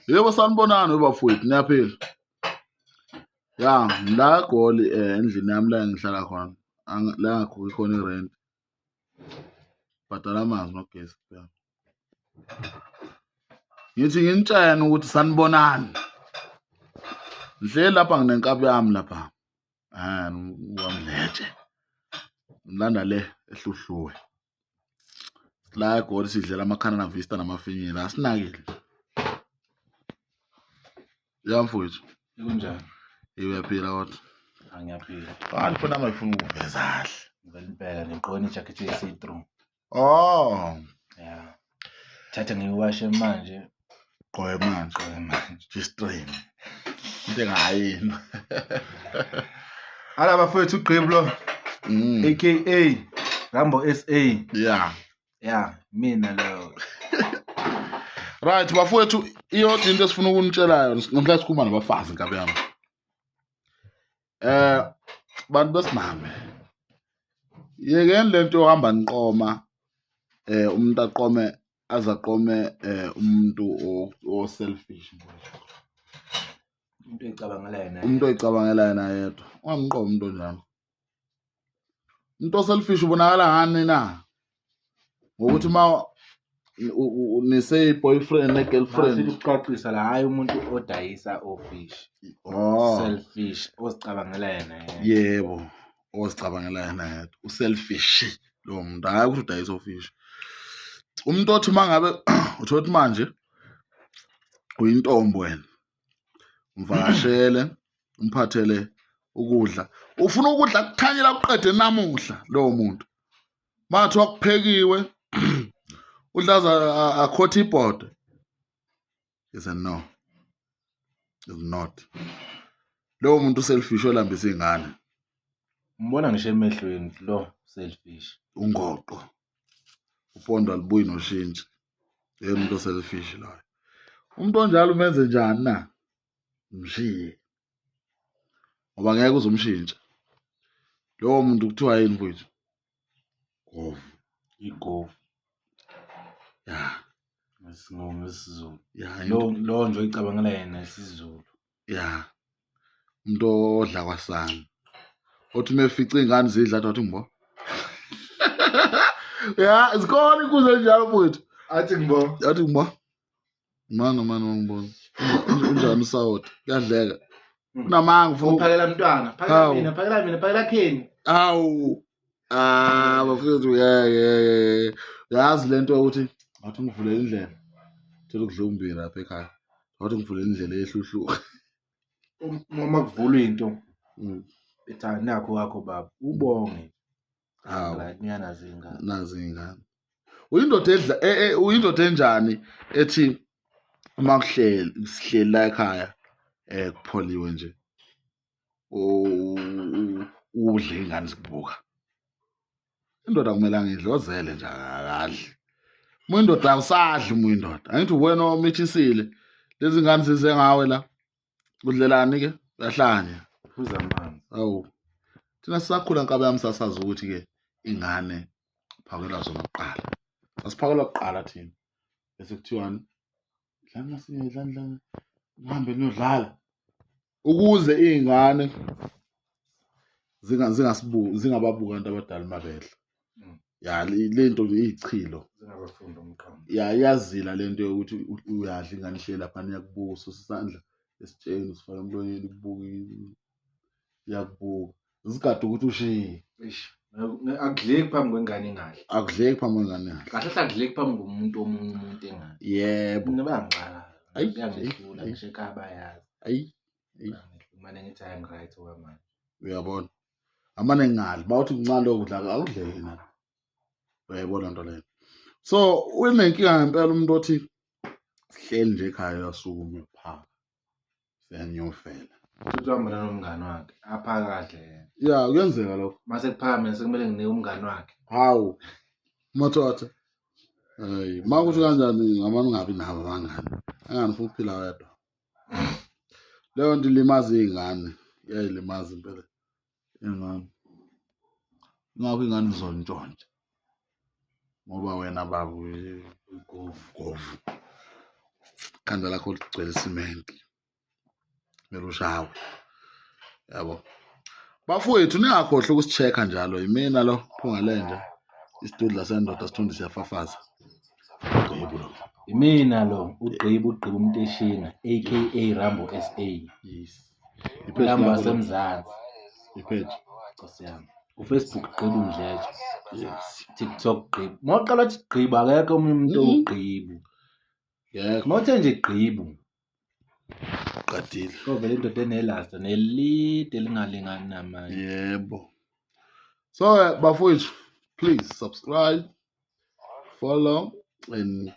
Yebo, sanibonani bafowethu, niyaphila? Ya, ngila eGoli endlini yami la engihlala khona, la engakhokhi khona irenti. Bhadala amanzi nogesi kuphela. Ngithi nginitshene ukuthi sanibonani. Ngihleli lapha nginenkabi yami lapha. Ah, wamletshe. Ngilanda le eHluhluwe. La eGoli sidlela amaKhanana Vista namafinyila asinakile. Ya mfowethu. Kunjani? Uyaphila kodwa. Angiyaphila. Hayi mfana ami ayifuni ukuveza kahle. Ngivela impela ngigqoke nejakhethi eye-see-through. Oh, Yeah. Thatha ngiyiwashe manje. gqoke manje. Gqoke manje. G-string. Into engayini. Ala bafowethu uGqiblo aka Rambo SA. Yeah. Yeah, mina lo. Right bafowethu iyodwa into esifuna ukunitshela yona namhlanje sikhuluma nabafazi nkabi yami. Bantu besimame. Yekeni lento yohamba niqoma umuntu aqome azaqome umuntu o selfish mfowethu. Umuntu oyicabangela yena. Umuntu oyicabangela yena yedwa. Ungamqomi umuntu onjalo. Umuntu oselfish ubonakala ngani na? Ngokuthi uma nise boyfriend ne girlfriend. Masithi ukucacisa la hayi umuntu odayisa ofish. Oh. Selfish ozicabangela yena yedwa. Yebo, ozicabangela yena yedwa. Uselfish lowo muntu, hhayi ukuthi udayisa ofish. Umuntu othi uma ngabe uthola ukuthi manje uyintombi wena, umvakashele, umphathele ukudla. Ufuna ukudla kuthanyela kuqede namuhla lowo muntu. Mathiwa kuphekiwe udlaza akhothe ibhodo. Is a no. Is not. Lowo muntu uselfish olambisa ingane. Umbona ngisho emehlweni lo selfish. Ungoqo. Upondo alibuyi noshintshi. Yena umuntu oselfish loyo. Umuntu onjalo umenze njani na? Mshiye. Ngoba ngeke uzumshintsha. Lowo muntu kuthiwa yini mfowethu? Govu. Igovu. Ya. NgesiZulu. Ya, Lo lo nje oyicabangela yena isiZulu. Ya. Umuntu odla kwasani. Othi uma efica iy'ngane zidla athi wathi ngibo. Ya, zikhona inkuzo enjalo mfowethu. Athi ngibo. Athi ngibo. Manga mani wangibona. Unjani usawoti? Kuyadleka. Unamanga ufuna Uphakela mntwana, phakela Hawu. mina, phakela mina, phakela Kenny. Awu. Ah, bafethu yeah. Yazi lento yokuthi ngathi ngivule indlela. Thola ukudla umbila lapha ekhaya. Ngathi ngivule indlela ehluhlu. Uma kuvulwa into ethi nakho wakho baba, ubonge. Hawu. Right, ngiyanazi ingane. Nazi ingane. Uyindoda edla uyindoda enjani ethi uma kuhleli sihleli la ekhaya kupholiwe nje. Udle ingane zikubuka. Indoda kumele ngidle ozele nje akadli. Uma indoda awusadli uma indoda. Angithi wena omithisile lezi ngane zize ngawe la. Udlelani ke? Uyahlanya. Phuza amanzi. Awu. Thina sisakhula nkabe yami sasazi ukuthi ke ingane phakelwa zona kuqala. Sasiphakelwa kuqala thina. Bese kuthiwani? Dlani masinye dlani dlani. Nihambe niyodlala. Ukuze iy'ngane zingasibuki zingababuki abantu abadala uma bedla. Ya le nto iyichilo. Zingabafunda umqondo. Ya iyazila le nto yokuthi uyadla ingane ihleli laphana iyakubuka ususa isandla esitsheni usifaka emlonyeni ikubuka iyakubuka. Zigade ukuthi ushiye. Eish. Akudleki phambi kwengane ingadli. Akudleki phambi kwengane ingadli. Kahle hle akudleki phambi komuntu omunye umuntu engadli. Yebo. Mina bayangixaka. Ayi, Kuyangehlula ayi, ngisho ekhaya bayazi. Ayi. Ayi. Bayangehlula. Mane ngithi hayi ngi-right okwamanje. Uyabona. Amane ngadli bawuthi kuncane lokudla akudleki na. Uyayibona nto leyo. So unenkinga ngempela umuntu othi sihleli nje ekhaya uyasukuma uyophaka. Siyanyofela. Futhi uhamba nomngani wakhe aphaka kahle yena. Ya kuyenzeka lokho. Mase kuphaka mina sekumele nginike umngani wakhe. Hawu. Mathotha. Hey, makuthi kanjani ngamane ungabi nabo abangani. Angani ufuna ukuphila wedwa. Leyo nto ilimaza iy'ngane. Iyayilimaza impela ingane. Ingakho ingane izontshontsha. Ngoba wena baba ugovu govu. Ikhanda lakho ligcwele isimenti, kumele ushawe, yabo. Bafowethu, ningakhohlwa ukusi-check-a njalo. Yimina lo Phunga Lenja, isidudla sendoda, sithunde siyafafaza. Gqibu lo. Imina lo uGqibu, uGqibu uMteshina, aka Rambo SA. Yes. Ulambo wasemzansi. I-page. Nkosi yami, uFacebook Gqibu Mdletshe. Yes. TikTok Gqibu. Mawuqala uthi Gqibu, akekho omunye umuntu owugqibu. Yekho. Mawuthe nje Gqibu, qadile. Kovela indoda enelasta nelide elingalingani namanye. Yebo. So bafowethu, please subscribe, follow and